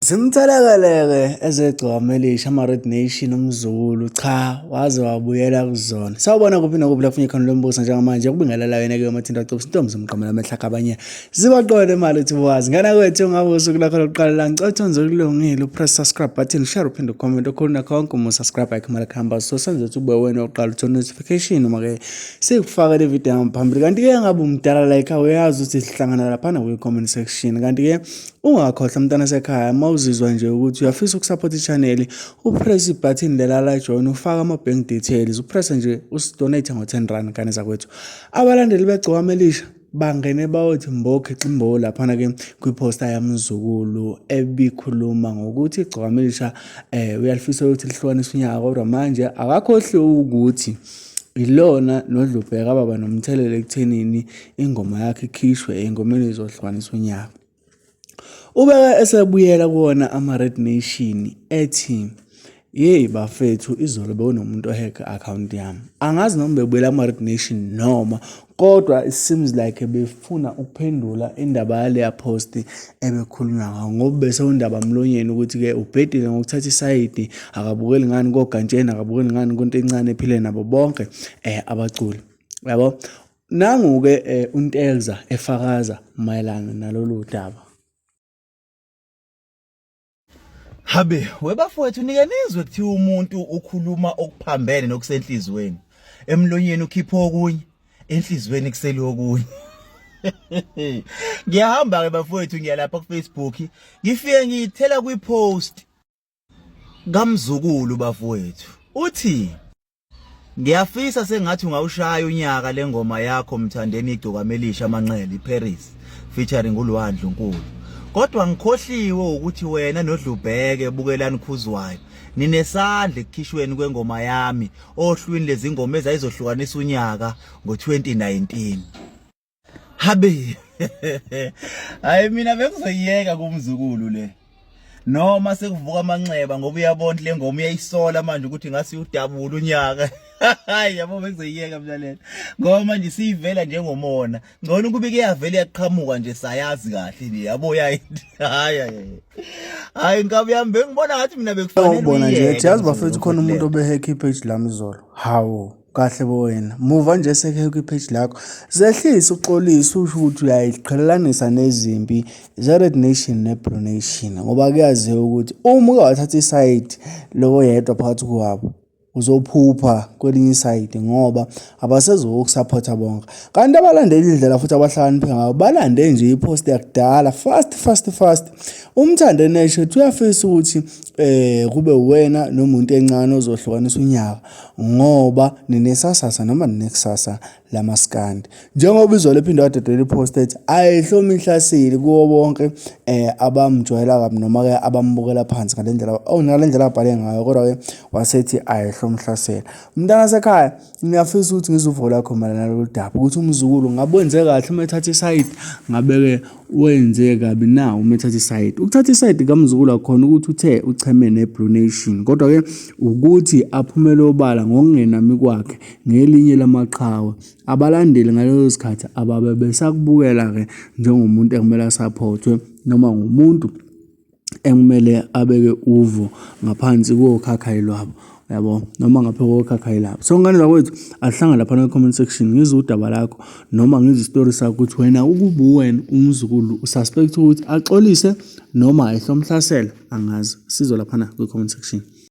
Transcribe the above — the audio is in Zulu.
Zimthelekeleke ezegcokama elisha ama-Red Nation umzukulu cha waze wabuyela kuzona. Sawubona kuphi nokuphi lapho khona lombuso njengamanje kubingelela wena ke uMathinta Cobs intombi zomqamela amehlaka abanye zibaqole imali uthi wazi ngana kwethu ngabe usuku lakho lokuqala la ngicela ukuthi wenze okulungile upress subscribe button share uphinde ucomment okhulu nakho konke uma usubscribe ayikho imali kuhamba so senze ukuthi ube wena oqala uthola notification uma ke sikufakele ivideo yangaphambili kanti-ke ngabe umdala like uyazi ukuthi sihlangana laphana kwi-comment section kanti-ke Ungakhohlwa mntana sekhaya uma uzizwa nje ukuthi uyafisa ukusupport i-channel upress ibhathini lela la join ufake ama-bank details upresse nje usidonate ngo-10 rand ngane zakwethu. Abalandeli begcokama elisha bangene bayothi mbo kheximbo laphana-ke kwiphosta yamzukulu ebikhuluma ngokuthi igcokama elisha um uyalifisa ukuthi lihlukanise unyaka kodwa manje akakhohliwe ukuthi ilona nodlubheka baba nomthelela ekuthenini ingoma yakhe ikhishwe ey'ngomeni ezizohlukanisa unyaka. Ubeke esebuyela kuwona ama-Red Nation ethi, Yeyi bafethu izolo bekunomuntu ohekhe i-akhawunti yami. Angazi noma bebuyela kuma-Red Nation noma kodwa it seems like befuna ukuphendula indaba yaleya post ebekhulunywa ngayo ngoba bese undaba mlonyeni ukuthi-ke ubhedile ngokuthatha isayidi akabukeli ngani kogantsheni akabukeli ngani kwinto encane ephile nabo bonke um abaculi yabo. Nangu-ke eh, uNtelza efakaza mayelana nalolu daba. Habe, webafowethu nike nizwe kuthiwa umuntu ukhuluma okuphambene nokusenhlizweni. Emlonyeni ukhipha okunye, enhlizweni kusele okunye. Ngiyahamba ke bafowethu ngiya lapha ku Facebook, ngifike ngiyithela kwi post kaMzukulu bafowethu. Uthi Ngiyafisa sengathi ungawushaya unyaka lengoma yakho Mthandeni igcokama elisha amanxele iParis featuring uLwah Ndlunkulu. Kodwa ngikhohliwe ukuthi wena noDlubheke Bukelani Khuzwayo ninesandla ekukhishweni kwengoma yami ohlwini lezingoma ezayizohlukanisa unyaka ngo-2019. Habe. Hayi mina bengizoyiyeka kumzukulu le. Noma sekuvuka amanxeba ngoba uyabona le ngoma uyayisola manje ukuthi ngase udabula unyaka. Hayi yabo bengizoyiyeka mina lena. Ngoba manje siyivela njengomona. Ngcono kube ke yavele yaqhamuka nje sayazi kahle nje yabo yayi. Hayi hayi. Hayi nkabi yami bengibona ngathi mina bekufanele Ubona nje ethi yazi bafethu khona umuntu obehekha ipage lami izolo. Hawu. Kahle bo wena. Muva nje sekhe kwi-page lakho. Zehlise uxolise usho ukuthi uyayiqhelelanisa nezimpi ze-Red Nation ne-Blue Nation ngoba kuyaziwa ukuthi uma uke wathatha isayidi lowo yedwa phakathi kwabo uzophupha kwelinye isayidi ngoba abasezokusaphotha bonke. Kanti abalandeli indlela futhi abahlakaniphe ngayo balande nje i-post yakudala fast fast fast. Umthande nesho ethi uyafisa ukuthi eh kube wena nomuntu encane ozohlukanisa unyaka. Ngoba ninesasasa noma ninekusasa lamaskandi. Njengoba izolo ephinde wadedela ipost ethi ayihlomi ihlasile kuwo bonke eh abamjwayela kabi noma ke abambukela phansi ngale ndlela oh ngale ndlela abhale ngayo kodwa ke wasethi ayihlomi hlasela. Mntana sekhaya ngiyafisa ukuthi ngizwe uvo lakho mayelana nalolu daba ukuthi umzukulu ngabe wenze kahle uma ethatha isayidi ngabe ke Wenze kabi na uma ethatha isayidi? Ukuthatha isayidi kaMzukulu akukhona ukuthi uthe ucheme ne-Blue Nation, kodwa-ke ukuthi aphumele obala ngokungenami kwakhe ngelinye lamaqhawe. Abalandeli ngaleso sikhathi ababe besakubukela-ke njengomuntu ekumele asaphothwe noma ngumuntu ekumele abeke uvo ngaphansi kokhakhayi lwabo yabo noma ngapha kokhakhayi labo. So ngane zakwethu asihlangane laphana kwi-comment section ngizwe udaba lakho noma ngizwe isitori sakho ukuthi wena ukuba uwena umzukulu ususpect ukuthi axolise noma ehlomhlasela angazi. Sizwe laphana kwi-comment section.